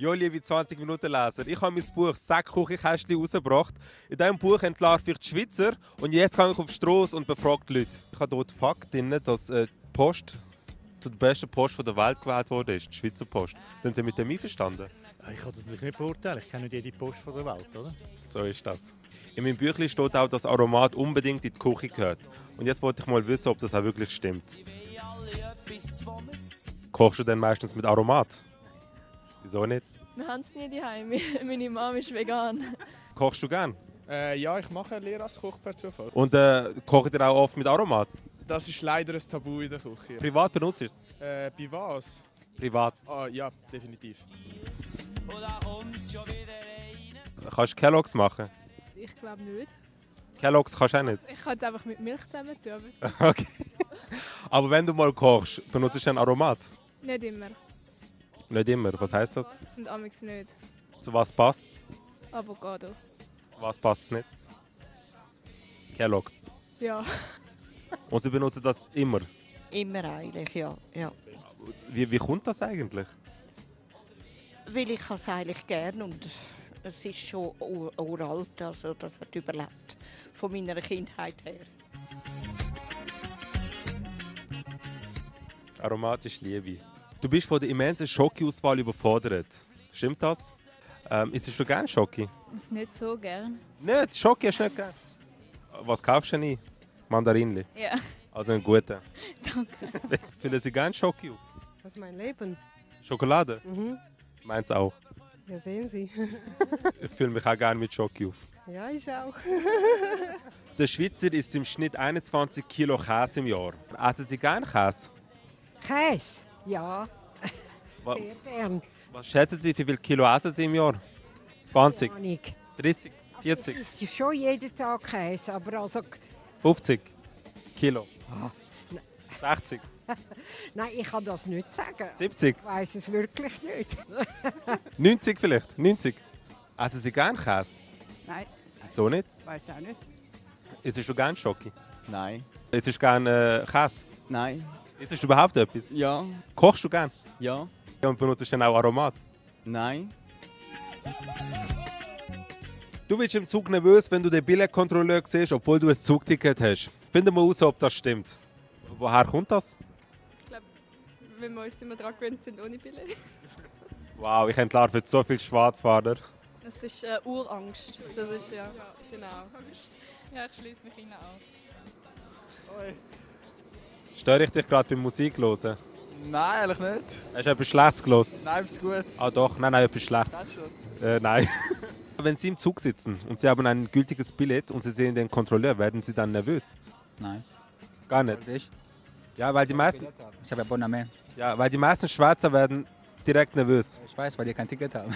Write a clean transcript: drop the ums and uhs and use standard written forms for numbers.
Ja, liebe 20 Minuten Leser, ich habe mein Buch «Säckkuchenkästchen» rausgebracht. In diesem Buch entlarve ich die Schweizer und jetzt gehe ich auf die Strasse und befrage die Leute. Ich habe dort den Fakt drin, dass die Post zur besten Post der Welt gewählt wurde, die Schweizer Post. Sind Sie mit dem einverstanden? Ich kann das natürlich nicht beurteilen. Ich kenne nicht jede Post der Welt, oder? So ist das. In meinem Büchlein steht auch, dass Aromat unbedingt in die Küche gehört. Und jetzt wollte ich mal wissen, ob das auch wirklich stimmt. Kochst du denn meistens mit Aromat? Wieso nicht? Wir haben es nie daheim. Meine Mama ist vegan. Kochst du gern? Ja, ich mache eine Lehre als Koch per Zufall. Und kocht ihr auch oft mit Aromat? Das ist leider ein Tabu in der Küche. Privat benutzt ihr es? Bei was? Privat. Ja, definitiv. Kannst du Kelloggs machen? Ich glaube nicht. Kelloggs kannst du auch nicht? Ich kann es einfach mit Milch zusammen tun. Okay. Aber wenn du mal kochst, benutzt du dann Aromat? Nicht immer. Nicht immer. Was heisst das? Das sind amigs nicht. Zu was passt es? Avocado. Zu was passt es nicht? Kelloggs. Ja. Und sie benutzen das immer. Immer eigentlich, ja. Wie kommt das eigentlich? Weil ich es eigentlich gerne und es ist schon uralt, also das hat überlebt von meiner Kindheit her. Aromatisch Liebe. Du bist von der immensen Schoki-Auswahl überfordert. Stimmt das? Isst du gerne Schoki? Das nicht so gern. Nicht? Schoki hast du nicht gern? Was kaufst du denn ein? Mandarinli. Ja. Also einen guten. Danke. Füllen Sie gerne Schoki auf? Das ist mein Leben. Schokolade? Mhm. Meins auch. Ja, sehen Sie. Ich fülle mich auch gerne mit Schoki auf. Ja, ich auch. Der Schweizer isst im Schnitt 21 Kilo Käse im Jahr. Essen Sie gerne Käse? Käse? Ja, Wa- sehr gern. Was schätzen Sie, wie viel Kilo essen Sie im Jahr? 20, Keine Ahnung. 30, 40, Es ist schon jeden Tag Käse, aber also... 50 Kilo? nein. 60, Nein, ich kann das nicht sagen. 70, Ich weiss es wirklich nicht. 90 vielleicht? 90? Essen Sie gerne Käse? Nein, Wieso nicht? weiß auch nicht. Isst du gerne Schoki? Nein. Isst du gerne Käse? Nein. Isst du überhaupt etwas? Ja. Kochst du gerne? Ja. Und benutzt du dann auch Aromat? Nein. Du bist im Zug nervös, wenn du den Billetkontrolleur siehst, obwohl du ein Zugticket hast. Finden wir heraus, ob das stimmt. Woher kommt das? Ich glaube, wenn wir uns immer daran gewöhnt sind, ohne Billett. Wow, ich entlarve jetzt so viele Schwarzfahrer. Das ist Urangst. Das ist ja, genau. Ja, ich schließe mich Ihnen an. Störe ich dich gerade beim Musik hören? Nein, eigentlich nicht. Hast du etwas Schlechtes gehört? Nein, ist gut. Ah doch, nein, etwas Schlechtes. Nein. Wenn Sie im Zug sitzen und Sie haben ein gültiges Billett und Sie sehen den Kontrolleur, werden Sie dann nervös? Nein. Gar nicht? Ich? Ja, weil die meisten, Ich habe Abonnement. ja, weil die meisten Schweizer werden direkt nervös. Ich weiß, weil die kein Ticket haben.